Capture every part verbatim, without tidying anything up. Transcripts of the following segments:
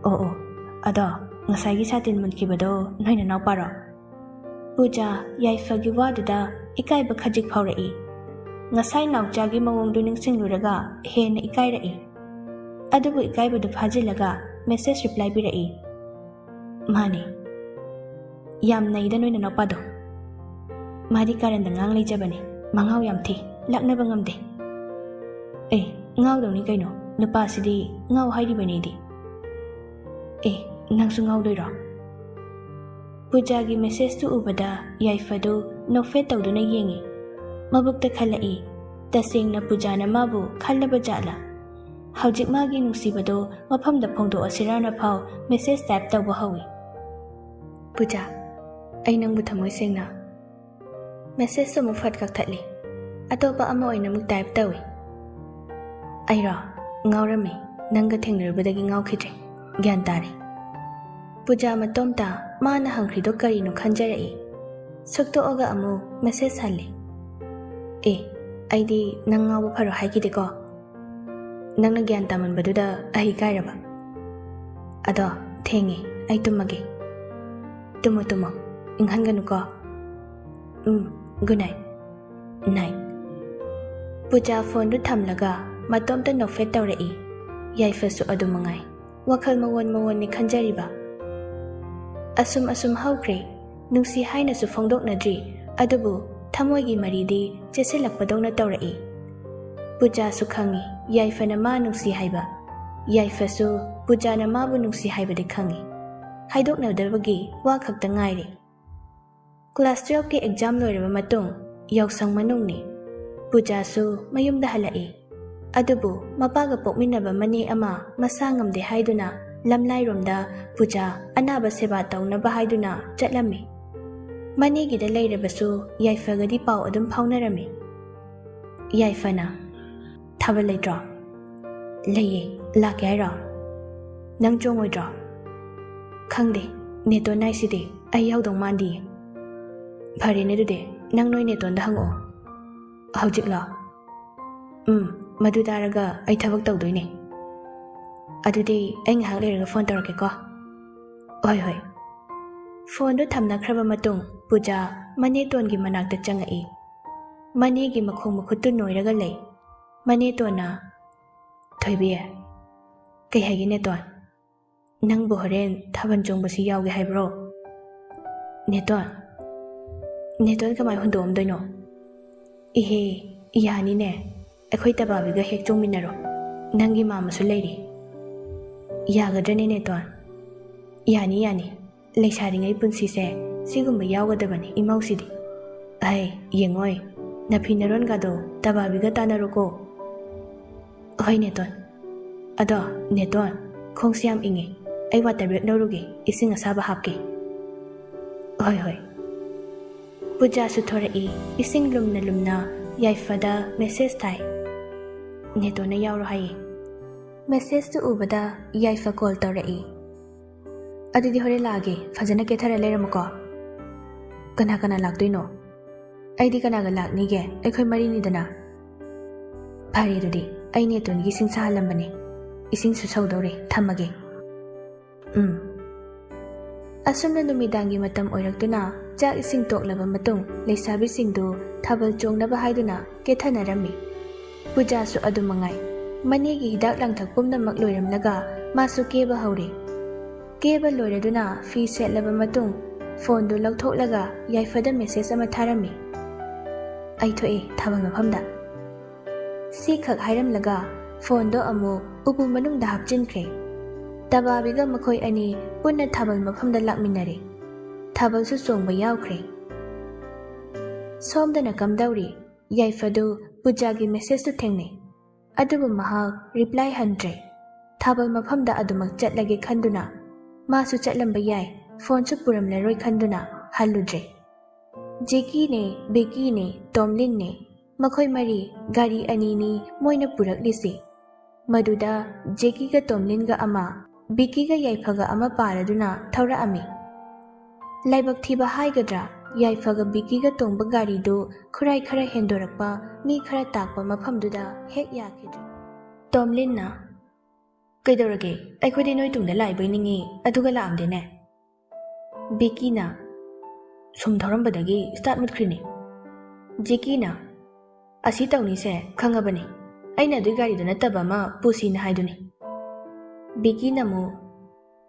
ꯑꯣ ꯑꯣ, ꯑꯗꯣ ꯉꯁꯥꯏꯒꯤ ꯁꯥꯇꯤꯟ ꯃꯨꯠꯈꯤꯕꯗꯣ ꯅꯣꯏ ꯅꯅꯥꯎꯄꯥꯔꯣ? ꯄꯨꯖꯥ, ꯌꯥꯏꯐꯒꯤ ꯋꯥꯗꯨꯗ ꯏꯀꯥꯏꯕ ꯈꯖꯤꯛ ꯐꯥꯎꯔꯛꯏ꯫ ꯉꯁꯥꯏ ꯅꯥꯎꯆꯥꯒꯤ ꯃꯑꯣꯡꯗꯨ ꯅꯤꯡꯁꯤꯡꯂꯨꯔꯒ ꯍꯦꯟꯅ ꯏꯀꯥꯏꯔꯛꯏ꯫ ꯑꯗꯨꯕꯨ ꯏꯀꯥꯏꯕꯗꯨ ꯐꯥꯖꯤꯜꯂꯒ message reply ꯄꯤꯔꯛꯏ꯫ ꯃꯥꯅꯤ꯫ ꯌꯥꯝ ꯅꯩꯗ ꯅꯣꯏ ꯅꯅꯥꯎꯄꯥꯗꯣ꯫ ꯃꯥꯗꯤ ꯀꯥꯔꯟꯗ ꯉꯥꯡ ꯂꯩꯖꯕꯅꯤ꯫ ꯃꯉꯥꯎ ꯌꯥꯝ ꯊꯤ꯫ ꯂꯛꯅꯕ ꯉꯝꯗꯦ꯫ ꯑꯦ, ꯉꯥꯎꯗꯧꯅꯤ ꯀꯩꯅꯣ꯫ ꯅꯨꯄꯥꯁꯤꯗꯤ ꯉꯥꯎ ꯍꯥꯏꯔꯤꯕꯅꯤꯗꯤ꯫ ꯑꯦ, ꯅꯪꯁꯨ ꯉꯥꯎꯗꯣꯏꯔꯣ? ꯄꯨꯖꯥꯒꯤ message ꯇꯨ ꯎꯕꯗ ꯌꯥꯏꯐꯗꯨ ꯅꯣꯛꯐꯦꯠ ꯇꯧꯗꯨꯅ ꯌꯦꯡꯏ꯫ ꯃꯕꯨꯛꯇ ꯈꯜꯂꯛꯏ, ꯇꯁꯦꯡꯅ ꯄꯨꯖꯥꯅ ꯃꯥꯕꯨ ꯈꯜꯂꯕ ꯖꯥꯠꯂ? ꯍꯧꯖꯤꯛ ꯃꯥꯒꯤ ꯅꯨꯡꯁꯤꯕꯗꯣ ꯃꯐꯝꯗ ꯐꯣꯡꯗꯣꯛꯑꯁꯤꯔꯥꯅ ꯐꯥꯎ message type ꯇꯧꯕ ꯍꯧꯏ꯫ "ꯄꯨꯖꯥ, ꯑꯩ ꯅꯪꯕꯨ ꯊꯃꯣꯏ ꯁꯦꯡꯅ"꯫ Message ꯇꯨ ꯑꯃꯨꯛ ꯐꯠ ꯀꯛꯊꯠꯂꯤ꯫ ꯑꯇꯣꯞꯄ ꯑꯃ ꯑꯣꯏꯅ ꯑꯃꯨꯛ type ꯇꯧꯏ꯫ "ꯑꯩꯔꯣ? ꯉꯥꯎꯔꯝꯃꯤ꯫ ꯅꯪꯒ ꯊꯦꯡꯅꯔꯨꯕꯗꯒꯤ ꯉꯥꯎꯈꯤꯗ꯭ꯔꯦ꯫ ꯒ꯭ꯌꯥꯟ ꯇꯥꯔꯦ"꯫ ꯄꯨꯖꯥ ꯃꯇꯣꯝꯇ ꯃꯥꯅ ꯍꯪꯈ꯭ꯔꯤꯗꯣ ꯀꯔꯤꯅꯣ ꯈꯟꯖꯔꯛꯏ꯫ ꯁꯨꯛꯇꯣꯛꯑꯒ ꯑꯃꯨꯛ message ꯍꯜꯂꯤ꯫ "ꯑꯦ, ꯑꯩꯗꯤ ꯅꯪ ꯉꯥꯎꯕ ꯐꯔꯣ ꯍꯥꯏꯈꯤꯗꯦꯀꯣ꯫ ꯅꯪꯅ ꯒ꯭ꯌꯥꯟ ꯇꯥꯃꯟꯕꯗꯨꯗ ꯑꯩ ꯏꯀꯥꯏꯔꯕ꯫ ꯑꯗꯣ ꯊꯦꯡꯉꯦ, ꯑꯩ ꯇꯨꯝꯃꯒꯦ"꯫ "ꯇꯨꯝꯃꯣ, ꯇꯨꯝꯃꯣ, ꯏꯪꯍꯟꯒꯅꯨꯀꯣ"꯫ "ꯎꯝ, good night"꯫ "Night"꯫ ꯄꯨꯖꯥ phone ꯗꯨ ꯊꯝꯂꯒ ꯃꯇꯣꯝꯇ ꯅꯣꯛꯐꯦꯠ ꯇꯧꯔꯛꯏ꯫ ꯌꯥꯏꯐꯁꯨ ꯑꯗꯨ ꯃꯉꯥꯏ꯫ ꯋꯥꯈꯜ ꯃꯑꯣꯟ ꯃꯑꯣꯟꯅꯤ ꯈꯟꯖꯔꯤꯕ꯫ ꯑꯁꯨꯝ ꯑꯁꯨꯝ ꯍꯧꯈ꯭ꯔꯦ꯫ ꯅꯨꯡꯁꯤ ꯍꯥꯏꯅꯁꯨ ꯐꯣꯡꯗꯣꯛꯅꯗ꯭ꯔꯤ, ꯑꯗꯨꯕꯨ ꯊꯃꯣꯏꯒꯤ ꯃꯔꯤꯗꯤ ꯆꯦꯠꯁꯤꯜꯂꯛꯄꯗꯧꯅ ꯇꯧꯔꯛꯏ꯫ ꯄꯨꯖꯥꯁꯨ ꯈꯪꯏ, ꯌꯥꯏꯐꯅ ꯃꯥ ꯅꯨꯡꯁꯤ ꯍꯥꯏꯕ꯫ ꯌꯥꯏꯐꯁꯨ ꯄꯨꯖꯥꯅ ꯃꯥꯕꯨ ꯅꯨꯡꯁꯤ ꯍꯥꯏꯕꯗꯤ ꯈꯪꯏ꯫ ꯍꯥꯏꯗꯣꯛꯅꯗꯕꯒꯤ ꯋꯥ ꯈꯛꯇ ꯉꯥꯏꯔꯦ꯫ Class twelve ꯀꯤ exam ꯂꯣꯏꯔꯕ ꯃꯇꯨꯡ, ꯌꯥꯎꯁꯪ ꯃꯅꯨꯡꯅꯤ꯫ ꯄꯨꯖꯥꯁꯨ ꯃꯌꯨꯝꯗ ꯍꯜꯂꯛꯏ꯫ ꯑꯗꯨꯕꯨ ꯃꯄꯥꯒ ꯄꯣꯛꯃꯤꯟꯅꯕ ꯃꯅꯦ ꯑꯃ ꯃꯁꯥ ꯉꯝꯗꯦ ꯍꯥꯏꯗꯨꯅ ꯂꯝꯂꯥꯏꯔꯣꯝꯗ ꯄꯨꯖꯥ ꯑꯅꯥꯕ ꯁꯦꯕꯥ ꯇꯧꯅꯕ ꯍꯥꯏꯗꯨꯅ ꯆꯠꯂꯝꯃꯤ꯫ ꯃꯅꯦꯒꯤꯗ ꯂꯩꯔꯕꯁꯨ ꯌꯥꯏꯐꯒꯗꯤ ꯄꯥꯎ ꯑꯗꯨꯝ ꯐꯥꯎꯅꯔꯝꯃꯤ꯫ ꯌꯥꯏꯐꯅ, "ꯊꯥꯕꯜ ꯂꯩꯇ꯭ꯔꯣ?" "ꯂꯩꯌꯦ, ꯂꯥꯛꯀꯦ ꯍꯥꯏꯔꯣ? ꯅꯪ ꯆꯣꯡꯉꯣꯏꯗ꯭ꯔꯣ?" "ꯈꯪꯗꯦ, ꯅꯦꯇꯣꯟ ꯍꯥꯏꯁꯤꯗꯤ ꯑꯩ ꯌꯥꯎꯗꯧ ꯃꯥꯟꯗꯤꯌꯦ꯫" "ꯐꯔꯦꯅꯦ ꯑꯗꯨꯗꯤ, ꯅꯪ ꯅꯣꯏ ꯅꯦꯇꯣꯟꯗ ꯍꯪꯉꯛꯑꯣ꯫" "ꯍꯧꯖꯤꯛꯂꯣ?" "ꯎꯝ, ꯃꯗꯨ ꯇꯥꯔꯒ ꯑꯩ ꯊꯕꯛ ꯇꯧꯗꯣꯏꯅꯦ꯫" "ꯑꯗꯨꯗꯤ ꯑꯩ ꯉꯥꯏꯍꯥꯛ ꯂꯩꯔꯒ ꯐꯣꯟ ꯇꯧꯔꯛꯀꯦꯀꯣ꯫" "ꯍꯣꯏ, ꯍꯣꯏ꯫" ꯐꯣꯟꯗꯨ ꯊꯝꯅꯈ꯭ꯔꯕ ꯃꯇꯨꯡ ꯄꯨꯖꯥ ꯃꯅꯦꯇꯣꯟꯒꯤ ꯃꯅꯥꯛꯇ ꯆꯪꯉꯛꯏ꯫ ꯃꯅꯦꯒꯤ ꯃꯈꯣꯡ ꯃꯈꯨꯠꯇꯨ ꯅꯣꯏꯔꯒ ꯂꯩ꯫ ꯃꯅꯦꯇꯣꯟꯅ, "ꯊꯣꯏꯕꯤ꯫" "ꯀꯩ ꯍꯥꯏꯒꯦ ꯅꯦꯇꯣꯟ?" "ꯅꯪꯕꯨ ꯍꯣꯔꯦꯟ ꯊꯥꯕꯜ ꯆꯣꯡꯕꯁꯤ ꯌꯥꯎꯒꯦ ꯍꯥꯏꯕ꯭ꯔꯣ?" "ꯅꯦꯇꯣꯟ?" "ꯅꯦꯇꯣꯟ ꯀꯃꯥꯏ ꯍꯨꯟꯗꯣꯛꯑꯝꯗꯣꯏꯅꯣ?" "ꯏꯍꯦ, ꯌꯥꯅꯤꯅꯦ, ꯑꯩꯈꯣꯏ ꯇꯕꯥꯕꯤꯒ ꯍꯦꯛ ꯆꯣꯡꯃꯤꯟꯅꯔꯣ, ꯅꯪꯒꯤ ꯃꯥꯝꯃꯁꯨ ꯂꯩꯔꯤ꯫" "ꯌꯥꯒꯗ꯭ꯔꯅꯦ ꯅꯦꯇꯣꯟ?" "ꯌꯥꯅꯤ, ꯌꯥꯅꯤ, ꯂꯩꯁꯥꯔꯤꯉꯩ ꯄꯨꯟꯁꯤꯁꯦ ꯁꯤꯒꯨꯝꯕ ꯌꯥꯎꯒꯗꯕꯅꯤ ꯏꯃꯧꯁꯤꯗꯤ꯫ ꯑꯍꯩ, ꯌꯦꯡꯉꯣꯏ, ꯅꯐꯤ ꯅꯔꯣꯟꯒꯗꯣ ꯇꯕꯥꯕꯤꯒ ꯇꯥꯟꯅꯔꯣꯀꯣ꯫" "ꯍꯣꯏ ꯅꯦꯇꯣꯟ꯫ ꯑꯗꯣ ꯅꯦꯇꯣꯟ, ꯈꯣꯡꯁꯦ ꯌꯥꯝ ꯏꯪꯉꯦ, ꯑꯩ ꯋꯥꯇꯔ ꯕꯦꯒ ꯂꯧꯔꯨꯒꯦ, ꯏꯁꯤꯡ ꯑꯁꯥꯕ ꯍꯥꯞꯀꯦ꯫" "ꯍꯣꯏ, ꯍꯣꯏ꯫" ꯄꯨꯖꯥꯁꯨ ꯊꯣꯔꯛꯏ, ꯏꯁꯤꯡ ꯂꯨꯝꯅ ꯂꯨꯝꯅ ꯌꯥꯏꯐꯗ ꯃꯦꯁꯦꯖ ꯊꯥꯏ꯫ "ꯅꯦꯇꯣꯟꯅ ꯌꯥꯎꯔꯣ ꯍꯥꯏꯌꯦ꯫" ꯃꯦꯁꯦꯖꯇꯨ ꯎꯕꯗ ꯌꯥꯏꯐ ꯀꯣꯜ ꯇꯧꯔꯛꯏ꯫ "ꯑꯗꯨꯗꯤ ꯍꯣꯔꯦꯟ ꯂꯥꯛꯑꯒꯦ, ꯐꯖꯅ ꯀꯦꯊꯔ ꯂꯩꯔꯝꯃꯨꯀꯣ꯫" "ꯀꯅꯥ ꯀꯅꯥ ꯂꯥꯛꯇꯣꯏꯅꯣ?" "ꯑꯩꯗꯤ ꯀꯅꯥꯒ ꯂꯥꯛꯅꯤꯒꯦ, ꯑꯩꯈꯣꯏ ꯃꯔꯤꯅꯤꯗꯅ꯫" "ꯐꯔꯦ ꯑꯗꯨꯗꯤ, ꯑꯩ ꯅꯦꯇꯣꯟꯒꯤ ꯏꯁꯤꯡ ꯁꯥꯍꯜꯂꯝꯕꯅꯦ, ꯏꯁꯤꯡꯁꯨ ꯁꯧꯗꯧꯔꯦ, ꯊꯝꯃꯒꯦ꯫" "ꯎꯝ꯫" ꯑꯁꯨꯝꯅ ꯅꯨꯃꯤꯗꯥꯡꯒꯤ ꯃꯇꯝ ꯑꯣꯏꯔꯛꯇꯨꯅ ꯆꯥꯛ ꯏꯁꯤꯡ ꯇꯣꯛꯂꯕ ꯃꯇꯨꯡ ꯂꯩꯁꯥꯕꯤꯁꯤꯡꯗꯨ ꯊꯥꯕꯜ ꯆꯣꯡꯅꯕ ꯍꯥꯏꯗꯨꯅ ꯀꯦꯊꯅꯔꯝꯃꯤ꯫ ꯄꯨꯖꯥꯁꯨ ꯑꯗꯨ ꯃꯉꯥꯏ꯫ ꯃꯅꯦꯒꯤ ꯍꯤꯗꯥꯛ ꯂꯥꯡꯊꯛ ꯄꯨꯝꯅꯃꯛ ꯂꯣꯏꯔꯝꯂꯒ ꯃꯥꯁꯨ ꯀꯦꯕ ꯍꯧꯔꯦ꯫ ꯀꯦꯕ ꯂꯣꯏꯔꯗꯨꯅ ꯐꯤ ꯁꯦꯠꯂꯕ ꯃꯇꯨꯡ ꯐꯣꯟꯗꯨ ꯂꯧꯊꯣꯛꯂꯒ ꯌꯥꯏꯐꯗ ꯃꯦꯁꯦꯖ ꯑꯃ ꯊꯥꯔꯝꯃꯤ꯫ "ꯑꯩ ꯊꯣꯛꯑꯦ ꯊꯥꯕꯜ ꯃꯐꯝꯗ꯫" ꯁꯤꯈꯛ ꯍꯥꯏꯔꯝꯂꯒ ꯐꯣꯟꯗꯣ ꯑꯃꯨꯛ ꯎꯄꯨ ꯃꯅꯨꯡꯗ ꯍꯥꯞꯆꯤꯟꯈ꯭ꯔꯦ꯫ ꯇꯕꯥꯕꯤꯒ ꯃꯈꯣꯏ ꯑꯅꯤ ꯄꯨꯟꯅ ꯊꯥꯕꯜ ꯃꯐꯝꯗ ꯂꯥꯛꯃꯤꯟꯅꯔꯦ꯫ ꯊꯥꯕꯜꯁꯨ ꯆꯣꯡꯕ ꯌꯥꯎꯈ꯭ꯔꯦ꯫ ꯁꯣꯝꯗꯅ ꯀꯝꯗꯧꯔꯤ? ꯌꯥꯏꯐꯗꯨ ꯄꯨꯖꯥꯒꯤ ꯃꯦꯁꯦꯖꯇꯨ ꯊꯦꯡꯅꯩ꯫ ꯑꯗꯨꯕꯨ ꯃꯍꯥꯛ ꯔꯤꯄ꯭ꯂꯥꯏ ꯍꯟꯗ꯭ꯔꯦ꯫ ꯊꯥꯕꯜ ꯃꯐꯝꯗ ꯑꯗꯨꯃꯛ ꯆꯠꯂꯒꯦ ꯈꯟꯗꯨꯅ ꯃꯥꯁꯨ ꯆꯠꯂꯝꯕ ꯌꯥꯏ, ꯐꯣꯟꯁꯨ ꯄꯨꯔꯝꯂꯔꯣꯏ ꯈꯟꯗꯨꯅ ꯍꯜꯂꯨꯗ꯭ꯔꯦ꯫ ꯖꯦꯀꯤꯅꯦ, ꯕꯦꯀꯤꯅꯦ, ꯇꯣꯝꯂꯤꯟꯅꯦ, ꯃꯈꯣꯏ ꯃꯔꯤ ꯒꯥꯔꯤ ꯑꯅꯤꯅꯤ ꯃꯣꯏꯅ ꯄꯨꯔꯛꯂꯤꯁꯤ꯫ ꯃꯗꯨꯗ ꯖꯦꯀꯤꯒ ꯇꯣꯝꯂꯤꯟꯒ ꯑꯃ, ꯕꯤꯀꯤꯒ ꯌꯥꯏꯐꯒ ꯑꯃ ꯄꯥꯔꯗꯨꯅ ꯊꯧꯔꯛꯑꯝꯃꯤ꯫ ꯂꯥꯏꯕꯛ ꯊꯤꯕ ꯍꯥꯏꯒꯗ꯭ꯔꯥ, ꯌꯥꯏꯐꯒ ꯕꯤꯀꯤꯒ ꯇꯣꯡꯕ ꯒꯥꯔꯤꯗꯨ ꯈꯨꯔꯥꯏ ꯈꯔ ꯍꯦꯟꯗꯣꯔꯛꯄ, ꯃꯤ ꯈꯔ ꯇꯥꯛꯄ ꯃꯐꯝꯗꯨꯗ ꯍꯦꯛ ꯌꯥꯈꯤꯗ꯭ꯔꯦ꯫ ꯇꯣꯝꯂꯤꯟꯅ, "ꯀꯩꯗꯧꯔꯒꯦ? ꯑꯩꯈꯣꯏꯗꯤ ꯅꯣꯏ ꯇꯨꯡꯗ ꯂꯥꯛꯏꯕꯣꯏ ꯅꯤꯡꯉꯤ, ꯑꯗꯨꯒ ꯂꯥꯛꯑꯝꯗꯦꯅꯦ꯫" ꯕꯤꯀꯤꯅ, "ꯁꯨꯝ ꯊꯧꯔꯝꯕꯗꯒꯤ ꯁ꯭ꯇꯥꯔꯠ ꯃꯨꯠꯈ꯭ꯔꯤꯅꯦ꯫" ꯖꯦꯀꯤꯅ, "ꯑꯁꯤ ꯇꯧꯅꯤꯁꯦ ꯈꯪꯉꯕꯅꯤ꯫ ꯑꯩꯅ ꯑꯗꯨꯏ ꯒꯥꯔꯤꯗꯨ ꯅꯠꯇꯕ ꯑꯃ ꯄꯨꯁꯤꯅ ꯍꯥꯏꯗꯨꯅꯤ꯫" ꯕꯤꯀꯤꯅ ꯑꯃꯨꯛ,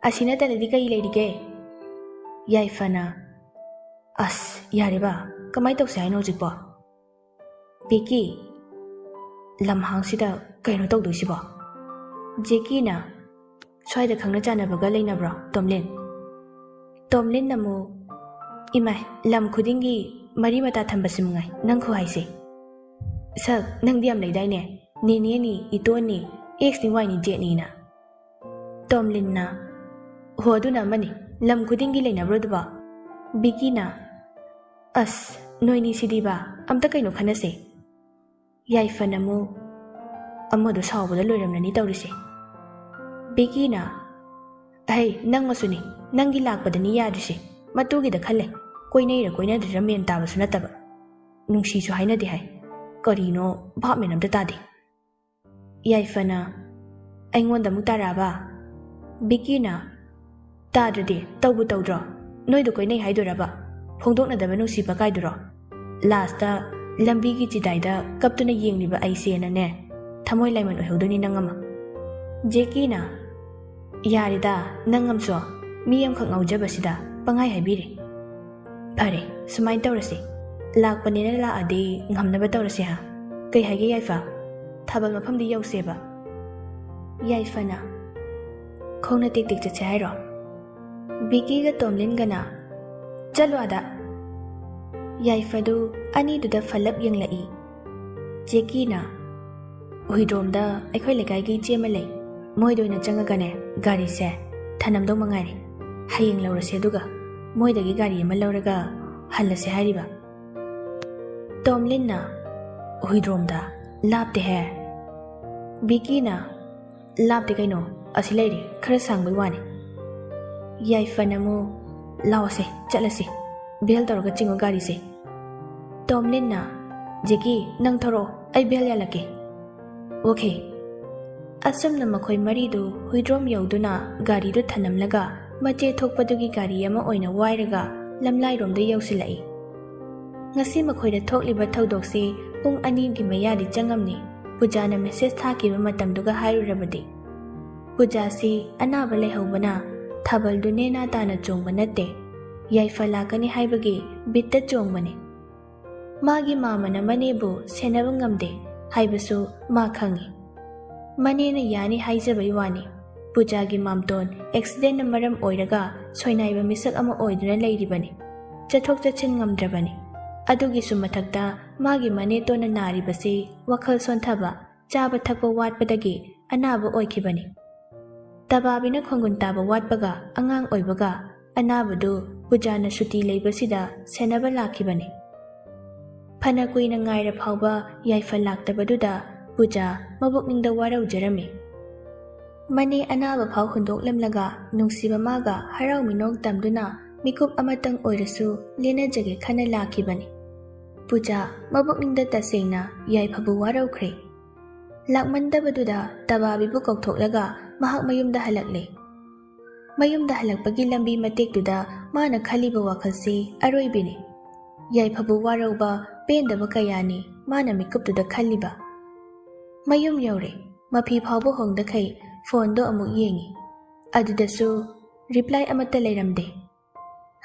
"ꯑꯁꯤ ꯅꯠꯇꯅꯗꯤ ꯀꯔꯤ ꯂꯩꯔꯤꯒꯦ?" ꯌꯥꯏꯐꯅ, "ꯑꯁ, ꯌꯥꯔꯦꯕ, ꯀꯃꯥꯏ ꯇꯧꯁꯦ ꯍꯥꯏꯅꯣ ꯍꯧꯖꯤꯛꯄꯣ?" ꯕꯤꯀꯤ, "ꯂꯝꯍꯥꯡꯁꯤꯗ ꯀꯩꯅꯣ ꯇꯧꯗꯣꯏꯁꯤꯕꯣ?" ꯖꯦꯀꯤꯅ, "ꯁ꯭ꯋꯥꯏꯗ ꯈꯪꯅ ꯆꯥꯟꯅꯕꯒ ꯂꯩꯅꯕ꯭ꯔꯣ, ꯇꯣꯝꯂꯤꯟ?" ꯇꯣꯝꯂꯤꯟꯅ ꯑꯃꯨꯛ, "ꯏꯃꯥꯏ, ꯂꯝ ꯈꯨꯗꯤꯡꯒꯤ ꯃꯔꯤ ꯃꯇꯥ ꯊꯝꯕꯁꯤ ꯃꯉꯥꯏ ꯅꯪ ꯈꯨꯍꯥꯏꯁꯦ꯫ ꯁꯛ, ꯅꯪꯗꯤ ꯌꯥꯝ ꯂꯩꯗꯥꯏꯅꯦ, ꯅꯦꯅꯦꯅꯤ, ꯏꯇꯣꯟꯅꯤ, ꯑꯦꯛꯁꯅꯤ, ꯋꯥꯏꯅꯤ, ꯖꯦꯠꯅꯤꯅ꯫" ꯇꯣꯝꯂꯤꯟꯅ, "ꯍꯣ, ꯑꯗꯨꯅ ꯑꯃꯅꯤ, ꯂꯝ ꯈꯨꯗꯤꯡꯒꯤ ꯂꯩꯅꯕ꯭ꯔꯣ ꯑꯗꯨꯕꯣ?" ꯕꯤꯀꯤꯅ, "ꯑꯁ, ꯅꯣꯏꯅꯤ ꯁꯤꯗꯤꯕ, ꯑꯝꯇ ꯀꯩꯅꯣ ꯈꯟꯅꯁꯦ꯫" ꯌꯥꯏꯐꯅ ꯑꯃꯨꯛ, "ꯑꯃꯗꯣ ꯁꯥꯎꯕꯗ ꯂꯣꯏꯔꯝꯂꯅꯤ ꯇꯧꯔꯤꯁꯦ꯫" ꯕꯤꯀꯤꯅ, "ꯑꯍꯩ, ꯅꯪꯃꯁꯨꯅꯤ, ꯅꯪꯒꯤ ꯂꯥꯛꯄꯗꯅꯤ ꯌꯥꯗ꯭ꯔꯤꯁꯦ, ꯃꯇꯨꯒꯤꯗ ꯈꯜꯂꯦ, ꯀꯣꯏꯅꯩꯔ ꯀꯣꯏꯅꯗ꯭ꯔꯤꯔ ꯃꯦꯟ ꯇꯥꯕꯁꯨ ꯅꯠꯇꯕ, ꯅꯨꯡꯁꯤꯁꯨ ꯍꯥꯏꯅꯗꯦ ꯍꯥꯏ, ꯀꯔꯤꯅꯣ ꯚꯥꯞ ꯃꯦꯟ ꯑꯝꯇ ꯇꯥꯗꯦ꯫" ꯌꯥꯏꯐꯅ, "ꯑꯩꯉꯣꯟꯗ ꯑꯃꯨꯛ ꯇꯥꯔꯛꯑꯕ?" ꯕꯤꯀꯤꯅ, "ꯇꯥꯗ꯭ꯔꯗꯤ ꯇꯧꯕꯨ ꯇꯧꯗ꯭ꯔꯣ? ꯅꯣꯏꯗꯣ ꯀꯣꯏꯅꯩ ꯍꯥꯏꯗꯣꯏꯔꯕ? ꯐꯣꯡꯗꯣꯛꯅꯗꯕ ꯅꯨꯡꯁꯤꯕ ꯀꯥꯏꯗꯨꯔꯣ? ꯂꯥꯁꯇ ꯂꯝꯕꯤꯒꯤ ꯆꯤꯗꯥꯏꯗ ꯀꯞꯇꯨꯅ ꯌꯦꯡꯂꯤꯕ ꯑꯩꯁꯦꯅꯅꯦ, ꯊꯃꯣꯏ ꯂꯥꯏꯃꯟ ꯑꯣꯏꯍꯧꯗꯣꯏꯅꯤ ꯅꯪ ꯑꯃ꯫" ꯖꯦꯀꯤꯅ, "ꯌꯥꯔꯦꯗ, ꯅꯪ ꯑꯃꯁꯨ ꯃꯤ ꯑꯃꯈꯛ ꯉꯥꯎꯖꯕꯁꯤꯗ ꯄꯪꯍꯥꯏ ꯍꯥꯏꯕꯤꯔꯦ꯫ ꯐꯔꯦ, ꯁꯨꯃꯥꯏꯅ ꯇꯧꯔꯁꯤ, ꯂꯥꯛꯄꯅꯦꯅ ꯂꯥꯛꯑꯗꯤ ꯉꯝꯅꯕ ꯇꯧꯔꯁꯤ ꯍꯥ? ꯀꯩ ꯍꯥꯏꯒꯦ ꯌꯥꯏꯐ? ꯊꯥꯕꯜ ꯃꯐꯝꯗꯤ ꯌꯧꯁꯦꯕ꯫" ꯌꯥꯏꯐꯅ, "ꯈꯣꯡꯅ ꯇꯦꯛ ꯇꯦꯛ ꯆꯠꯁꯦ ꯍꯥꯏꯔꯣ?" ꯕꯤꯀꯤꯒ ꯇꯣꯝꯂꯤꯟꯒꯅ, "ꯆꯠꯂꯣ ꯑꯥꯗ, ꯌꯥꯏꯐꯗꯨ ꯑꯅꯤꯗꯨꯗ ꯐꯜꯂꯞ ꯌꯦꯡꯂꯛꯏ꯫ ꯖꯦꯀꯤꯅ, "ꯍꯨꯏꯗ꯭ꯔꯣꯝꯗ ꯑꯩꯈꯣꯏ ꯂꯩꯀꯥꯏꯒꯤ ꯏꯆꯦ ꯑꯃ ꯂꯩ, ꯃꯣꯏꯗ ꯑꯣꯏꯅ ꯆꯪꯉꯒꯅꯦ ꯒꯥꯔꯤꯁꯦ ꯊꯅꯝꯗꯧ ꯃꯉꯥꯏꯔꯦ꯫ ꯍꯌꯦꯡ ꯂꯧꯔꯁꯦ, ꯑꯗꯨꯒ ꯃꯣꯏꯗꯒꯤ ꯒꯥꯔꯤ ꯑꯃ ꯂꯧꯔꯒ ꯍꯜꯂꯁꯦ ꯍꯥꯏꯔꯤꯕ꯫" ꯇꯣꯝꯂꯤꯟꯅ, "ꯍꯨꯏꯗ꯭ꯔꯣꯝꯗ? ꯂꯥꯞꯇꯦꯍꯦ꯫" ꯕꯤꯀꯤꯅ, "ꯂꯥꯞꯇꯦ ꯀꯩꯅꯣ, ꯑꯁꯤ ꯂꯩꯔꯦ, ꯈꯔ ꯁꯥꯡꯕꯩ ꯋꯥꯅꯤ꯫" ꯌꯥꯏꯐꯅ ꯑꯃꯨꯛ, "ꯂꯥꯎꯁꯦ, ꯆꯠꯂꯁꯤ, ꯚꯦꯜ ꯇꯧꯔꯒ ꯆꯤꯡꯉꯣ ꯒꯥꯔꯤꯁꯦ꯫" ꯇꯣꯝꯂꯤꯟꯅ, "ꯖꯦꯀꯤ, ꯅꯪ ꯊꯧꯔꯛꯑꯣ, ꯑꯩ ꯚꯦꯜ ꯌꯥꯜꯂꯛꯀꯦ꯫" "ꯑꯣꯀꯦ꯫" ꯑꯁꯨꯝꯅ ꯃꯈꯣꯏ ꯃꯔꯤꯗꯨ ꯍꯨꯏꯗ꯭ꯔꯣꯝ ꯌꯧꯗꯨꯅ ꯒꯥꯔꯤꯗꯨ ꯊꯅꯝꯂꯒ ꯃꯆꯦ ꯊꯣꯛꯄꯗꯨꯒꯤ ꯒꯥꯔꯤ ꯑꯃ ꯑꯣꯏꯅ ꯋꯥꯏꯔꯒ ꯂꯝꯂꯥꯏꯔꯣꯝꯗ ꯌꯧꯁꯤꯜꯂꯛꯏ꯫ ꯉꯁꯤ ꯃꯈꯣꯏꯗ ꯊꯣꯛꯂꯤꯕ ꯊꯧꯗꯣꯛꯁꯤ ꯄꯨꯡ ꯑꯅꯤꯒꯤ ꯃꯌꯥꯗꯤ ꯆꯪꯉꯝꯅꯤ꯫ ꯄꯨꯖꯥꯅ ꯃꯦꯁꯦꯖ ꯊꯥꯈꯤꯕ ꯃꯇꯝꯗꯨꯒ ꯍꯥꯏꯔꯨꯔꯕꯗꯤ꯫ ꯄꯨꯖꯥꯁꯤ ꯑꯅꯥꯕ ꯂꯩꯍꯧꯕꯅ ꯊꯥꯕꯜꯗꯨ ꯅꯦꯅꯥ ꯇꯥꯅ ꯆꯣꯡꯕ ꯅꯠꯇꯦ, ꯌꯥꯏꯐ ꯂꯥꯛꯀꯅꯤ ꯍꯥꯏꯕꯒꯤ ꯕꯤꯠꯇ ꯆꯣꯡꯕꯅꯤ꯫ ꯃꯥꯒꯤ ꯃꯥꯃꯅ ꯃꯅꯦꯕꯨ ꯁꯦꯟꯅꯕ ꯉꯝꯗꯦ ꯍꯥꯏꯕꯁꯨ ꯃꯥ ꯈꯪꯏ꯫ ꯃꯅꯦꯅ ꯌꯥꯅꯤ ꯍꯥꯏꯖꯕꯩ ꯋꯥꯅꯤ꯫ ꯄꯨꯖꯥꯒꯤ ꯃꯥꯝꯇꯣꯟ ꯑꯦꯛꯁꯤꯗꯦꯟꯅ ꯃꯔꯝ ꯑꯣꯏꯔꯒ ꯁꯣꯏꯅꯥꯏꯕ ꯃꯤꯁꯛ ꯑꯃ ꯑꯣꯏꯗꯨꯅ ꯂꯩꯔꯤꯕꯅꯤ꯫ ꯆꯠꯊꯣꯛ ꯆꯠꯁꯤꯟ ꯉꯝꯗ꯭ꯔꯕꯅꯤ꯫ ꯑꯗꯨꯒꯤꯁꯨ ꯃꯊꯛꯇ ꯃꯥꯒꯤ ꯃꯅꯦꯇꯣꯟꯅ ꯅꯥꯔꯤꯕꯁꯤ ꯋꯥꯈꯜ ꯁꯣꯟꯊꯕ, ꯆꯥꯕ ꯊꯛꯄ ꯋꯥꯠꯄꯗꯒꯤ ꯑꯅꯥꯕ ꯑꯣꯏꯈꯤꯕꯅꯤ꯫ ꯇꯕꯥꯕꯤꯅ ꯈꯣꯡꯒꯨꯟ ꯇꯥꯕ ꯋꯥꯠꯄꯒ ꯑꯉꯥꯡ ꯑꯣꯏꯕꯒ ꯑꯅꯥꯕꯗꯨ ꯄꯨꯖꯥꯅ ꯁꯨꯇꯤ ꯂꯩꯕꯁꯤꯗ ꯁꯦꯟꯅꯕ ꯂꯥꯛꯈꯤꯕꯅꯤ꯫ ꯐꯅ ꯀꯨꯏꯅ ꯉꯥꯏꯔ ꯐꯥꯎꯕ ꯌꯥꯏꯐ ꯂꯥꯛꯇꯕꯗꯨꯗ ꯄꯨꯖꯥ ꯃꯕꯨꯛꯅꯤꯡꯗ ꯋꯥꯔꯧꯖꯔꯝꯃꯤ꯫ ꯃꯅꯦ ꯑꯅꯥꯕ ꯐꯥꯎ ꯍꯨꯟꯗꯣꯛꯂꯝꯂꯒ ꯅꯨꯡꯁꯤꯕ ꯃꯥꯒ ꯍꯔꯥꯎ ꯃꯤꯅꯣꯛ ꯇꯝꯗꯨꯅ ꯃꯤꯀꯨꯞ ꯑꯃꯇꯪ ꯑꯣꯏꯔꯁꯨ ꯂꯦꯟꯅꯖꯒꯦ ꯈꯟꯅ ꯂꯥꯛꯈꯤꯕꯅꯤ꯫ ꯄꯨꯖꯥ ꯃꯕꯨꯛꯅꯤꯡꯗ ꯇꯁꯦꯡꯅ ꯌꯥꯏꯐꯕꯨ ꯋꯥꯔꯧꯈ꯭ꯔꯦ꯫ ꯂꯥꯛꯃꯟꯗꯕꯗꯨꯗ ꯇꯕꯥꯕꯤꯕꯨ ꯀꯧꯊꯣꯛꯂꯒ ꯃꯍꯥꯛ ꯃꯌꯨꯝꯗ ꯍꯜꯂꯛꯂꯦ꯫ ꯃꯌꯨꯝꯗ ꯍꯜꯂꯛꯄꯒꯤ ꯂꯝꯕꯤ ꯃꯇꯦꯛꯇꯨꯗ ꯃꯥꯅ ꯈꯜꯂꯤꯕ ꯋꯥꯈꯜꯁꯤ ꯑꯔꯣꯏꯕꯤꯅꯤ꯫ ꯌꯥꯏꯐꯕꯨ ꯋꯥꯔꯧꯕ ꯄꯦꯟꯗꯕ ꯀꯌꯥꯅꯤ ꯃꯥꯅ ꯃꯤꯀꯨꯞꯇꯨꯗ ꯈꯜꯂꯤꯕ꯫ ꯃꯌꯨꯝ ꯌꯧꯔꯦ꯫ ꯃꯐꯤ ꯐꯥꯎꯕ ꯍꯣꯡꯗꯈꯩ ꯐꯣꯟꯗꯣ ꯑꯃꯨꯛ ꯌꯦꯡꯉꯤ꯫ ꯑꯗꯨꯗꯁꯨ ꯔꯤꯄ꯭ꯂꯥꯏ ꯑꯃꯠꯇ ꯂꯩꯔꯝꯗꯦ꯫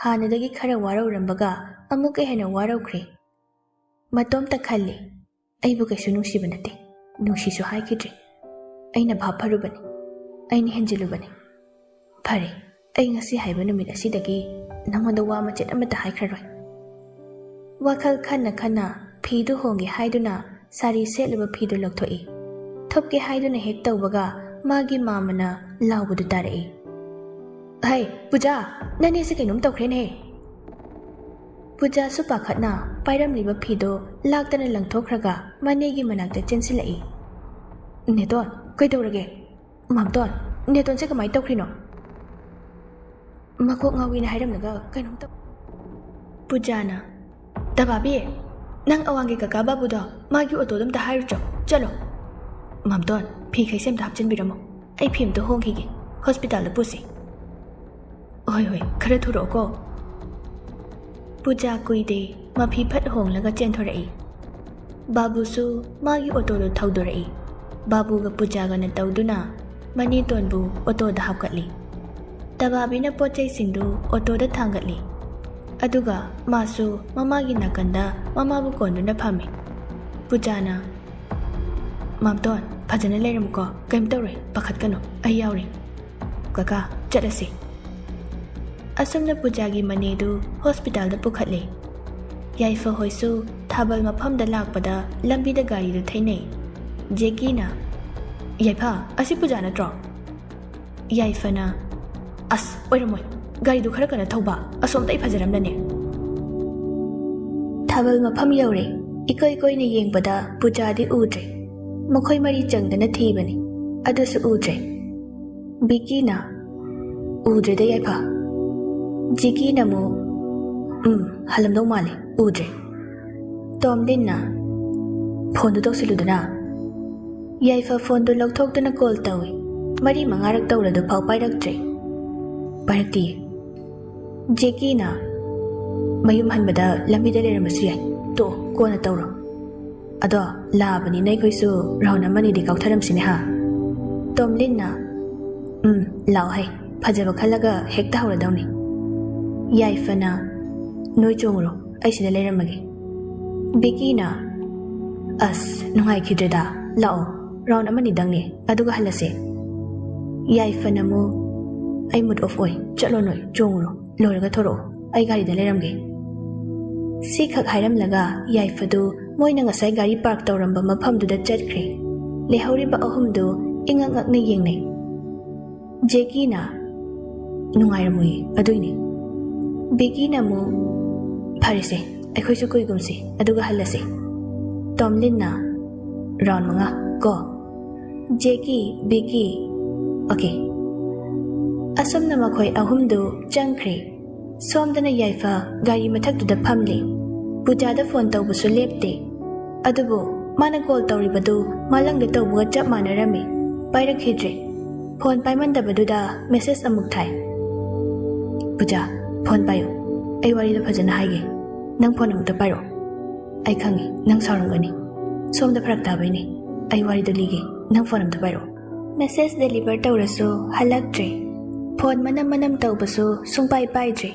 ꯍꯥꯟꯅꯗꯒꯤ ꯈꯔ ꯋꯥꯔꯧꯔꯝꯕꯒ ꯑꯃꯨꯛꯀ ꯍꯦꯟꯅ ꯋꯥꯔꯧꯈ꯭ꯔꯦ꯫ ꯃꯇꯣꯝꯇ ꯈꯜꯂꯤ, "ꯑꯩꯕꯨ ꯀꯩꯁꯨ ꯅꯨꯡꯁꯤꯕ ꯅꯠꯇꯦ, ꯅꯨꯡꯁꯤꯁꯨ ꯍꯥꯏꯈꯤꯗ꯭ꯔꯤ꯫ ꯑꯩꯅ ꯚꯥꯞ ꯐꯔꯨꯕꯅꯤ, ꯑꯩꯅ ꯍꯦꯟꯖꯤꯜꯂꯨꯕꯅꯤ꯫ ꯐꯔꯦ, ꯑꯩ ꯉꯁꯤ ꯍꯥꯏꯕ ꯅꯨꯃꯤꯠ ꯑꯁꯤꯗꯒꯤ ꯅꯉꯣꯟꯗ ꯋꯥ ꯃꯆꯦꯠ ꯑꯃꯠꯇ ꯍꯥꯏꯈ꯭ꯔꯔꯣꯏ꯫" ꯋꯥꯈꯜ ꯈꯟꯅ ꯈꯟꯅ ꯐꯤꯗꯨ ꯍꯣꯡꯒꯦ ꯍꯥꯏꯗꯨꯅ ꯁꯥꯔꯤ ꯁꯦꯠꯂꯤꯕ ꯐꯤꯗꯨ ꯂꯧꯊꯣꯛꯏ꯫ ꯊꯨꯞꯀꯦ ꯍꯥꯏꯗꯨꯅ ꯍꯦꯛ ꯇꯧꯕꯒ ꯃꯥꯒꯤ ꯃꯥꯝꯃꯅ ꯂꯥꯎꯕꯗꯨ ꯇꯥꯔꯛꯏ꯫ "ꯍꯩ, ꯄꯨꯖꯥ, ꯅꯅꯦꯁꯦ ꯀꯩꯅꯣꯝ ꯇꯧꯈ꯭ꯔꯦꯅꯦ!" ꯄꯨꯖꯥꯁꯨ ꯄꯥꯈꯠꯅ ꯄꯥꯏꯔꯝꯂꯤꯕ ꯐꯤꯗꯨ ꯂꯥꯛꯇꯅ ꯂꯪꯊꯣꯛꯈ꯭ꯔꯒ ꯃꯅꯦꯒꯤ ꯃꯅꯥꯛꯇ ꯆꯦꯟꯁꯤꯜꯂꯛꯏ꯫ "ꯅꯦꯇꯣꯟ, ꯀꯩꯗꯧꯔꯒꯦ?" "ꯃꯥꯝꯇꯣꯟ, ꯅꯦꯇꯣꯟꯁꯦ ꯀꯃꯥꯏꯅ ꯇꯧꯈ꯭ꯔꯤꯅꯣ?" "ꯃꯀꯣꯛ ꯉꯥꯎꯏꯅ ꯍꯥꯏꯔꯝꯂꯒ ꯀꯩꯅꯣꯝ ꯇꯧ-" ꯄꯨꯖꯥꯅ, "ꯇꯕꯥꯕꯤ, ꯅꯪ ꯑꯋꯥꯡꯒꯤ ꯀꯀꯥ ꯕꯥꯕꯨꯗꯣ ꯃꯥꯒꯤ ꯑꯣꯇꯣꯗꯣ ꯑꯝꯇ ꯍꯥꯏꯔꯨꯆꯣ, ꯆꯠꯂꯣ꯫ ꯃꯥꯝꯇꯣꯟ, ꯐꯤꯈꯩꯁꯦ ꯑꯝꯇ ꯍꯥꯞꯆꯤꯟꯕꯤꯔꯝꯃꯣ, ꯑꯩ ꯐꯤ ꯑꯝꯇ ꯍꯣꯡꯈꯤꯒꯦ, ꯍꯣꯁꯄꯤꯇꯥꯜꯗ ꯄꯨꯁꯤ꯫" "ꯍꯣꯏ ꯍꯣꯏ, ꯈꯔ ꯊꯨꯔꯛꯑꯣꯀꯣ꯫" ꯄꯨꯖꯥ ꯀꯨꯏꯗꯦ, ꯃꯐꯤ ꯐꯠ ꯍꯣꯡꯂꯒ ꯆꯦꯟꯊꯣꯔꯛꯏ꯫ ꯕꯥꯕꯨꯁꯨ ꯃꯥꯒꯤ ꯑꯣꯇꯣꯗꯨ ꯊꯧꯗꯣꯔꯛꯏ꯫ ꯕꯥꯕꯨꯒ ꯄꯨꯖꯥꯒꯅ ꯇꯧꯗꯨꯅ ꯃꯅꯦꯇꯣꯟꯕꯨ ꯑꯣꯇꯣꯗ ꯍꯥꯞꯀꯠꯂꯤ꯫ ꯇꯕꯥꯕꯤꯅ ꯄꯣꯠ ꯆꯩꯁꯤꯡꯗꯨ ꯑꯣꯇꯣꯗ ꯊꯥꯡꯒꯠꯂꯤ꯫ ꯑꯗꯨꯒ ꯃꯥꯁꯨ ꯃꯃꯥꯒꯤ ꯅꯥꯀꯟꯗ ꯃꯃꯥꯕꯨ ꯀꯣꯟꯗꯨꯅ ꯐꯝꯃꯤ꯫ ꯄꯨꯖꯥꯅ, "ꯃꯥꯝꯇꯣꯟ, ꯐꯖꯅ ꯂꯩꯔꯝꯃꯨꯀꯣ, ꯀꯩꯝ ꯇꯧꯔꯣꯏ, ꯄꯥꯈꯠꯀꯅꯨ, ꯑꯩ ꯌꯥꯎꯔꯤ꯫ ꯀꯀꯥ, ꯆꯠꯂꯁꯤ꯫" ꯑꯁꯨꯝꯅ ꯄꯨꯖꯥꯒꯤ ꯃꯅꯦꯗꯨ ꯍꯣꯁꯄꯤꯇꯥꯜꯗ ꯄꯨꯈꯠꯂꯦ꯫ ꯌꯥꯏꯐ ꯍꯣꯏꯁꯨ ꯊꯥꯕꯜ ꯃꯐꯝꯗ ꯂꯥꯛꯄꯗ ꯂꯝꯕꯤꯗ ꯒꯥꯔꯤꯗꯨ ꯊꯩꯅꯩ꯫ ꯖꯦꯀꯤꯅ, "ꯌꯥꯏꯐ, ꯑꯁꯤ ꯄꯨꯖꯥ ꯅꯠꯇ꯭ꯔꯣ?" ꯌꯥꯏꯐꯅ, "ꯑꯁ, ꯑꯣꯏꯔꯝꯃꯣꯏ, ꯒꯥꯔꯤꯗꯨ ꯈꯔ ꯀꯟꯅ ꯊꯧꯕ, ꯑꯁꯣꯝꯗ ꯑꯩ ꯐꯖꯔꯝꯂꯅꯤ꯫" ꯊꯥꯕꯜ ꯃꯐꯝ ꯌꯧꯔꯦ꯫ ꯏꯀꯣꯏ ꯀꯣꯏꯅ ꯌꯦꯡꯕꯗ ꯄꯨꯖꯥꯗꯤ ꯎꯗ꯭ꯔꯦ꯫ ꯃꯈꯣꯏ ꯃꯔꯤ ꯆꯪꯗꯅ ꯊꯤꯕꯅꯤ, ꯑꯗꯨꯁꯨ ꯎꯗ꯭ꯔꯦ꯫ ꯕꯤꯀꯤꯅ, "ꯎꯗ꯭ꯔꯦꯗ ꯌꯥꯏꯐ꯫" ꯖꯤꯀꯤꯅ ꯑꯃꯨꯛ, "ꯎꯝ, ꯍꯜꯂꯝꯗꯧ ꯃꯥꯜꯂꯦ, ꯎꯗ꯭ꯔꯦ꯫" ꯇꯣꯝꯂꯤꯟꯅ, "ꯐꯣꯟꯗꯨ ꯇꯧꯁꯤꯜꯂꯨꯗꯅ꯫" ꯌꯥꯏꯐ ꯐꯣꯟꯗꯨ ꯂꯧꯊꯣꯛꯇꯨꯅ ꯀꯣꯜ ꯇꯧꯏ꯫ ꯃꯔꯤ ꯃꯉꯥꯔꯛ ꯇꯧꯔꯗꯨꯐꯥꯎ ꯄꯥꯏꯔꯛꯇ꯭ꯔꯦ꯫ ꯄꯥꯏꯔꯛꯇꯤꯌꯦ꯫ ꯖꯦꯀꯤꯅ, "ꯃꯌꯨꯝ ꯍꯟꯕꯗ ꯂꯝꯕꯤꯗ ꯂꯩꯔꯝꯕꯁꯨ ꯌꯥꯏ꯫ ꯇꯣꯛꯑꯣ, ꯀꯣꯟꯅ ꯇꯧꯔꯣ꯫ ꯑꯗꯣ ꯂꯥꯛꯑꯕꯅꯤꯅ ꯑꯩꯈꯣꯏꯁꯨ ꯔꯥꯎꯟ ꯑꯃꯅꯤꯗꯤ ꯀꯥꯎꯊꯔꯝꯁꯤꯅꯦ ꯍꯥ?" ꯇꯣꯝꯂꯤꯟꯅ, "ꯎꯝ, ꯂꯥꯛꯑꯣ ꯍꯩ, ꯐꯖꯕ ꯈꯜꯂꯒ ꯍꯦꯛꯇ ꯍꯧꯔꯗꯧꯅꯤ꯫" ꯌꯥꯏꯐꯅ, "ꯅꯣꯏ ꯆꯣꯡꯉꯨꯔꯣ, ꯑꯩ ꯁꯤꯗ ꯂꯩꯔꯝꯃꯒꯦ꯫" ꯕꯤꯀꯤꯅ, "ꯑꯁ, ꯅꯨꯡꯉꯥꯏꯈꯤꯗ꯭ꯔꯦꯗ, ꯂꯥꯛꯑꯣ, ꯔꯥꯎꯟ ꯑꯃꯅꯤꯗꯪꯅꯦ, ꯑꯗꯨꯒ ꯍꯜꯂꯁꯦ꯫" ꯌꯥꯏꯐꯅ ꯑꯃꯨꯛ, "ꯑꯩ ꯃꯨꯠ ꯑꯣꯐ ꯑꯣꯏ, ꯆꯠꯂꯣ ꯅꯣꯏ, ꯆꯣꯡꯉꯨꯔꯣ, ꯂꯣꯏꯔꯒ ꯊꯣꯔꯛꯑꯣ, ꯑꯩ ꯒꯥꯔꯤꯗ ꯂꯩꯔꯝꯒꯦ꯫" ꯁꯤꯈꯛ ꯍꯥꯏꯔꯝꯂꯒ ꯌꯥꯏꯐꯗꯨ ꯃꯣꯏꯅ ꯉꯁꯥꯏ ꯒꯥꯔꯤ ꯄꯥꯔꯛ ꯇꯧꯔꯝꯕ ꯃꯐꯝꯗꯨꯗ ꯆꯠꯈ꯭ꯔꯦ꯫ ꯂꯩꯍꯧꯔꯤꯕ ꯑꯍꯨꯝꯗꯨ ꯏꯉꯛ ꯉꯛꯅ ꯌꯦꯡꯅꯩ꯫ ꯖꯦꯀꯤꯅ, "ꯅꯨꯡꯉꯥꯏꯔꯝꯃꯣꯏꯌꯦ, ꯑꯗꯨꯏꯅꯦ꯫" ꯕꯤꯀꯤꯅ ꯑꯃꯨꯛ, "ꯐꯔꯦꯁꯦ, ꯑꯩꯈꯣꯏꯁꯨ ꯀꯨꯏꯒꯨꯝꯁꯤ, ꯑꯗꯨꯒ ꯍꯜꯂꯁꯤ꯫" ꯇꯣꯝꯂꯤꯟꯅ, "ꯔꯥꯎꯟ ꯃꯉꯥ ꯀꯣ?" ꯖꯦꯀꯤ, ꯕꯤꯀꯤ, "ꯑꯣꯀꯦ꯫" ꯑꯁꯨꯝꯅ ꯃꯈꯣꯏ ꯑꯍꯨꯝꯗꯨ ꯆꯪꯈ꯭ꯔꯦ꯫ ꯁꯣꯝꯗꯅ ꯌꯥꯏꯐ ꯒꯥꯔꯤ ꯃꯊꯛꯇꯨꯗ ꯐꯝꯂꯤ꯫ ꯄꯨꯖꯥꯗ ꯐꯣꯟ ꯇꯧꯕꯁꯨ ꯂꯦꯞꯇꯦ꯫ ꯑꯗꯨꯕꯨ ꯃꯥꯅ ꯀꯣꯜ ꯇꯧꯔꯤꯕꯗꯨ ꯃꯥꯂꯪꯗ ꯇꯧꯕꯒ ꯆꯞ ꯃꯥꯟꯅꯔꯝꯃꯤ꯫ ꯄꯥꯏꯔꯛꯈꯤꯗ꯭ꯔꯦ꯫ ꯐꯣꯟ ꯄꯥꯏꯃꯟꯗꯕꯗꯨꯗ ꯃꯦꯁꯦꯖ ꯑꯃꯨꯛ ꯊꯥꯏ꯫ "ꯄꯨꯖꯥ, ꯐꯣꯟ ꯄꯥꯏꯌꯨ꯫ ꯑꯩ ꯋꯥꯔꯤꯗꯣ ꯐꯖꯅ ꯍꯥꯏꯒꯦ꯫ ꯅꯪ ꯐꯣꯟ ꯑꯃꯨꯛꯇ ꯄꯥꯏꯔꯛꯑꯣ꯫ ꯑꯩ ꯈꯪꯉꯤ, ꯅꯪ ꯁꯥꯎꯔꯝꯒꯅꯤ꯫ ꯁꯣꯝꯗ ꯐꯔꯛ ꯇꯥꯕꯩꯅꯦ꯫ ꯑꯩ ꯋꯥꯔꯤꯗꯣ ꯂꯤꯒꯦ꯫ ꯅꯪ ꯐꯣꯟ ꯑꯝꯇ ꯄꯥꯏꯔꯛꯑꯣ꯫" ꯃꯦꯁꯦꯖ ꯗꯦꯂꯤꯚꯔ ꯇꯧꯔꯁꯨ ꯍꯜꯂꯛꯇ꯭ꯔꯦ꯫ ꯐꯣꯟ ꯃꯅꯝ ꯃꯅꯝ ꯇꯧꯕꯁꯨ ꯁꯨꯡꯄꯥꯏ ꯄꯥꯏꯗ꯭ꯔꯦ꯫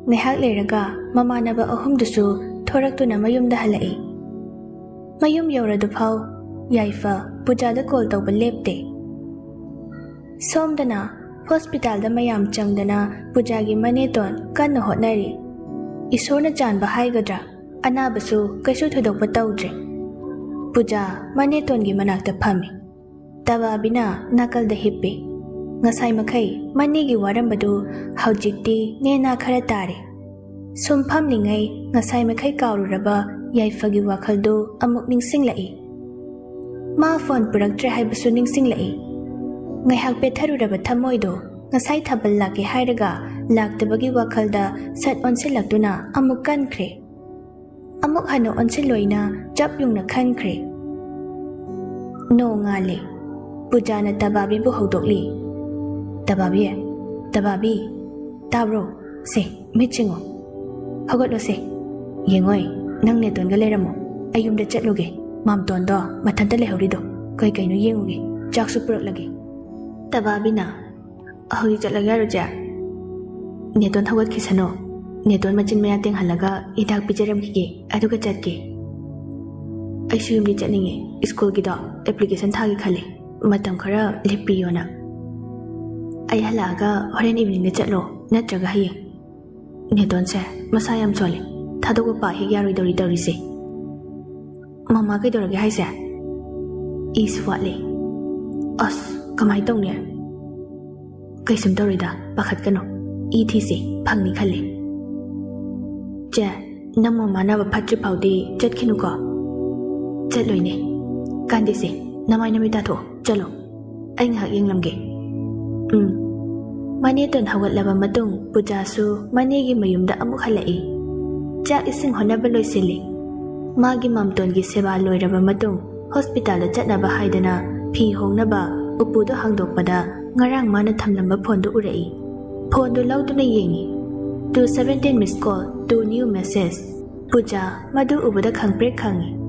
ꯉꯥꯏꯍꯥꯛ ꯂꯩꯔꯒ ꯃꯃꯥꯟꯅꯕ ꯑꯍꯨꯝꯗꯨꯁꯨ ꯊꯣꯔꯛꯇꯨꯅ ꯃꯌꯨꯝꯗ ꯍꯜꯂꯛꯏ꯫ ꯃꯌꯨꯝ ꯌꯧꯔꯗꯨꯐꯥꯎ ꯌꯥꯏꯐ ꯄꯨꯖꯥꯗ ꯀꯣꯜ ꯇꯧꯕ ꯂꯦꯞꯇꯦ꯫ ꯁꯣꯝꯗꯅ ꯍꯣꯁꯄꯤꯇꯥꯜꯗ ꯃꯌꯥꯝ ꯆꯪꯗꯅ ꯄꯨꯖꯥꯒꯤ ꯃꯅꯦꯇꯣꯟ ꯀꯟꯅ ꯍꯣꯠꯅꯔꯤ꯫ ꯏꯁꯣꯔꯅ ꯆꯥꯟꯕ ꯍꯥꯏꯒꯗ꯭ꯔꯥ, ꯑꯅꯥꯕꯁꯨ ꯀꯩꯁꯨ ꯊꯣꯏꯗꯣꯛꯄ ꯇꯧꯗ꯭ꯔꯦ꯫ ꯄꯨꯖꯥ ꯃꯅꯦꯇꯣꯟꯒꯤ ꯃꯅꯥꯛꯇ ꯐꯝꯃꯤ꯫ ꯇꯕꯥꯕꯤꯅ ꯅꯥꯀꯜꯗ ꯍꯤꯞꯄꯤ꯫ ꯉꯁꯥꯏ ꯃꯈꯩ ꯃꯅꯦꯒꯤ ꯋꯥꯔꯝꯕꯗꯨ ꯍꯧꯖꯤꯛꯇꯤ ꯅꯦꯅꯥ ꯈꯔ ꯇꯥꯔꯦ꯫ ꯁꯨꯝ ꯐꯝꯂꯤꯉꯩ ꯉꯁꯥꯏ ꯃꯈꯩ ꯀꯥꯎꯔꯨꯔꯕ ꯌꯥꯏꯐꯒꯤ ꯋꯥꯈꯜꯗꯨ ꯑꯃꯨꯛ ꯅꯤꯡꯁꯤꯡꯂꯛꯏ꯫ ꯃꯥ ꯐꯣꯟ ꯄꯨꯔꯛꯇ꯭ꯔꯦ ꯍꯥꯏꯕꯁꯨ ꯅꯤꯡꯁꯤꯡꯂꯛꯏ꯫ ꯉꯥꯏꯍꯥꯛ ꯄꯦꯠꯊꯔꯨꯔꯕ ꯊꯃꯣꯏꯗꯣ ꯉꯁꯥꯏ ꯊꯥꯕꯜ ꯂꯥꯛꯀꯦ ꯍꯥꯏꯔꯒ ꯂꯥꯛꯇꯕꯒꯤ ꯋꯥꯈꯜꯗ ꯁꯠ ꯑꯣꯟꯁꯤꯜꯂꯛꯇꯨꯅ ꯑꯃꯨꯛ ꯀꯟꯈ꯭ꯔꯦ꯫ ꯑꯃꯨꯛ ꯍꯟꯅ ꯑꯣꯟꯁꯤꯜꯂꯣꯏꯅ ꯆꯞ ꯌꯨꯡꯅ ꯈꯟꯈ꯭ꯔꯦ꯫ ꯅꯣꯡꯉꯥꯜꯂꯦ꯫ ꯄꯨꯖꯥꯅ ꯇꯕꯥꯕꯤꯕꯨ ꯍꯧꯗꯣꯛꯂꯤ꯫ "ꯇꯕꯥꯕꯤ, ꯇꯕꯥꯕꯤ, ꯇꯥꯕ꯭ꯔꯣ? ꯁꯦ, ꯃꯤꯠ ꯁꯤꯡꯉꯣ꯫ ꯍꯧꯒꯠꯂꯣꯁꯦ꯫ ꯌꯦꯡꯉꯣꯏ, ꯅꯪ ꯅꯦꯇꯣꯟꯒ ꯂꯩꯔꯝꯃꯣ꯫ ꯑꯩ ꯌꯨꯝꯗ ꯆꯠꯂꯨꯒꯦ꯫ ꯃꯥꯝꯇꯣꯟꯗꯣ ꯃꯊꯟꯇ ꯂꯩꯍꯧꯔꯤꯗꯣ ꯀꯩ ꯀꯩꯅꯣ ꯌꯦꯡꯉꯨꯒꯦ꯫ ꯆꯥꯛꯁꯨ ꯄꯨꯔꯛꯂꯒꯦ꯫" ꯇꯕꯥꯕꯤꯅ, "ꯍꯧꯖꯤꯛ ꯆꯠꯂꯒꯦ ꯍꯥꯏꯔꯣ, ꯆꯦ?" "ꯅꯦꯇꯣꯟ ꯍꯧꯒꯠꯈꯤꯁꯅꯣ꯫ ꯅꯦꯇꯣꯟ ꯃꯆꯤꯟ ꯃꯌꯥ ꯇꯦꯡꯍꯜꯂꯒ ꯍꯤꯗꯥꯛ ꯄꯤꯖꯔꯝꯈꯤꯒꯦ, ꯑꯗꯨꯒ ꯆꯠꯀꯦ꯫ ꯑꯩꯁꯨ ꯌꯨꯝꯗꯤ ꯆꯠꯅꯤꯡꯉꯦ꯫ ꯁ꯭ꯀꯨꯜꯒꯤꯗꯣ ꯑꯦꯄ꯭ꯂꯤꯀꯦꯁꯟ ꯊꯥꯒꯦ ꯈꯜꯂꯦ꯫ ꯃꯇꯝ ꯈꯔ ꯂꯦꯞꯄꯤꯌꯣꯅ꯫ ꯑꯩ ꯍꯜꯂꯛꯑꯒ ꯍꯣꯔꯦꯟ ꯏꯚꯤꯅꯤꯡꯗ ꯆꯠꯂꯣ, ꯅꯠꯇ꯭ꯔꯒ ꯍꯌꯦꯡ꯫ ꯅꯦꯇꯣꯟꯁꯦ ꯃꯁꯥ ꯌꯥꯝ ꯁꯣꯜꯂꯦ꯫ ꯊꯥꯗꯣꯛꯄ ꯄꯥꯛ ꯍꯦꯛ ꯌꯥꯔꯣꯏꯗꯧꯔꯤ ꯇꯧꯔꯤꯁꯦ꯫ ꯃꯃꯥ ꯀꯩꯗꯧꯔꯒꯦ ꯍꯥꯏꯁꯦ? ꯏꯁꯨ ꯋꯥꯠꯂꯤ꯫ ꯑꯁ, ꯀꯃꯥꯏ ꯇꯧꯅꯤ? ꯀꯩꯁꯨꯝ ꯇꯧꯔꯣꯏꯗ, ꯄꯥꯈꯠꯀꯅꯨ꯫ ꯏ ꯊꯤꯁꯦ, ꯐꯪꯅꯤ ꯈꯜꯂꯤ꯫ ꯆꯦ, ꯅꯪ ꯃꯃꯥ ꯅꯥꯕ ꯐꯠꯇ꯭ꯔꯤ ꯐꯥꯎꯗꯤ ꯆꯠꯈꯤꯅꯨꯀꯣ꯫ ꯆꯠꯂꯣꯏꯅꯦ꯫ ꯀꯥꯟꯗꯦꯁꯦ, ꯅꯃꯥꯏ ꯅꯃꯤꯠ ꯇꯥꯊꯣꯛꯑꯣ, ꯆꯠꯂꯣ꯫ ꯑꯩ ꯉꯥꯏꯍꯥꯛ ꯌꯦꯡꯂꯝꯒꯦ꯫ ꯎꯝ꯫ ꯃꯅꯦꯇꯣꯟ ꯍꯧꯒꯠꯂꯕ ꯃꯇꯨꯡ ꯄꯨꯖꯥꯁꯨ ꯃꯅꯦꯒꯤ ꯃꯌꯨꯝꯗ ꯑꯃꯨꯛ ꯍꯜꯂꯛꯏ꯫ ꯆꯥꯛ ꯏꯁꯤꯡ ꯍꯣꯠꯅꯕ ꯂꯣꯏꯁꯤꯜꯂꯤ꯫ ꯃꯥꯒꯤ ꯃꯥꯝꯇꯣꯟꯒꯤ ꯁꯦꯕꯥ ꯂꯣꯏꯔꯕ ꯃꯇꯨꯡ ꯍꯣꯁꯄꯤꯇꯥꯜꯗ ꯆꯠꯅꯕ ꯍꯥꯏꯗꯅ ꯐꯤ ꯍꯣꯡꯅꯕ ꯎꯄꯨꯗꯣ ꯍꯥꯡꯗꯣꯛꯄꯗ ꯉꯔꯥꯡ ꯃꯥꯅ ꯊꯝꯂꯝꯕ ꯐꯣꯟꯗꯨ ꯎꯔꯛꯏ꯫ ꯐꯣꯟꯗꯨ ꯂꯧꯗꯨꯅ ꯌꯦꯡꯉꯤ꯫ Two seventeen miss call, two new message꯫ ꯄꯨꯖꯥ ꯃꯗꯨ ꯎꯕꯗ ꯈꯪꯄ꯭ꯔꯦꯛ ꯈꯪꯉꯤ꯫